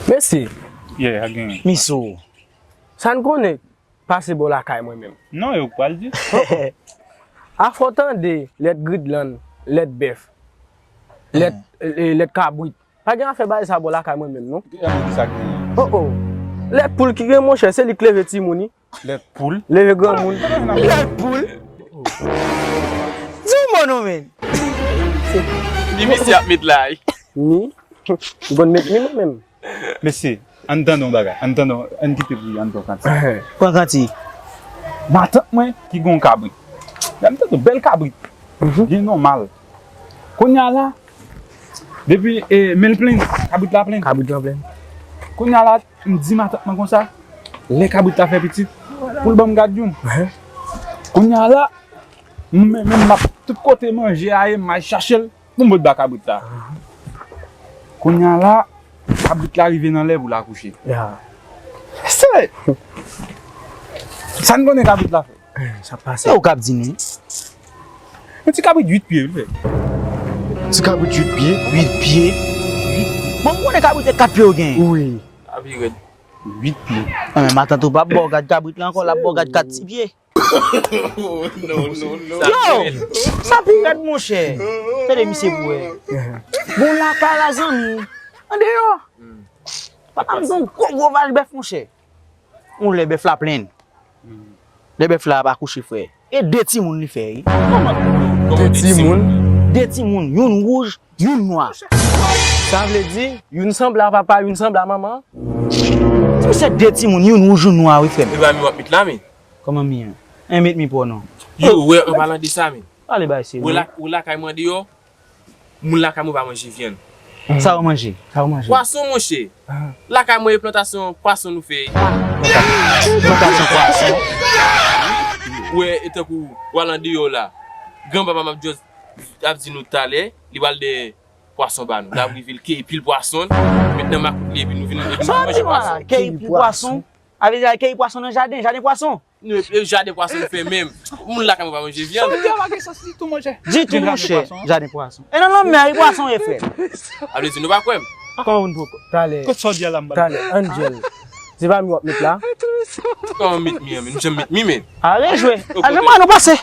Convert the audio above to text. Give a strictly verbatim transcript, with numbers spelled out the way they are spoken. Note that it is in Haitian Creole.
Mesye, yeah, a gen. Miso. Sa n konnen pase bò lakay mwen menm. Non, yo pral di. Afò tande lèt gridlann, lèt bèf, lèt, eh, lèt kabrit. Pa gen afè bagay sa bò lakay mwen menm, non. Ki sa gen? Oh, oh. Lèt poul ki gen, monchè, se li k leve timoun, wi. Lèt poul. Leve granmoun. Lèt poul. Di yon mo non, men. Ni misye ap met la, wi. Ni. M konn met ni mwen menm. Mesye, ann tande yon bagay. Ann tande, ann kite pou ann pran kanti. Pran kanti. Matant mwen ki gen yon kabrit. Ann tande yon bèl kabrit. Byen nòmal. Kounye a la, depi, e, men l plenn, kabrit la plenn. Kabrit la plenn. Kounye a la, m di matant mwen konsa, lè kabrit la fè pitit, pou l ban m gad youn. Kounye a la, m, men, men m ap tout kote manje a ye, m al chache l, pou m pot ba kabrit la. Kounye a la, kabrit la rive nan lè pou l akouche. Ya. Se sa n konnen kabrit la fè. Sa pase. E ou k ap di nou? Yon ti kabrit uit pye, wi, l fè. Ti kabrit uit pye? Uit pye. Bon, m konnen kabrit se kat pye yo genyen. Wi. Kabrit rèd. Uit pye. Nan, men matant ou p ap ba w gad kabrit la ankò, l ap ba w gad kat ti pye. Yo! Sa pi rèd, monchè. Tande misye pou wè. Bon, lakay la, zanmi. Andeyò. Papa m gen yon gwo, gwo vaj bèf, monchè. Yon lè bèf la plenn. Lè bèf la ap akouche, frè. E de timoun li fè, wi. De timoun? De timoun, youn wouj, youn nwa. Sa vle di, youn sanble a papa, youn sanble a manman? Ti misye de timoun, youn wouj, youn nwa, wi, frè m. E pa mi w ap met la, men. Kòman mi an? En met mi pou w non. Yo, wè, an palan de sa, men. Pale bay serye. Wè la, wè lakay mwen deyò. Moun lakay mwen pa manje vyann. Sa yo manje? Sa yo manje? Pwason, monchè. Lakay mwen, e plantasyon pwason nou fè. Plantasyon pwason. Ou wè, e tankou w al andeyò la. Granpapa m ap just ap di nou talè, li pral dèyè pwason ba nou. L ap rive, l keyi pil pwason, met nan makout li, epi nou vin, epi nou manje pwason. Keyi pil pwason? A vle di al keyi pwason nan jaden, jaden pwason? Nou, e, e jaden pwason nou fè menm. Moun lakay mwen pa manje vyann. Sa vle di a pa gen sans ditou, monchè. Ditou, monchè. Jaden pwason. E nan lanmè, e pwason ye, frè. A vle di nou pa kwè m. Kòman nou poko? Talè. Kot sa w di a la, m pa. Talè, Angel. Se pa mi w ap met la? Kòman met mi an, men? M janm met mi, men. A rejwe. Al men mwen, nou pase.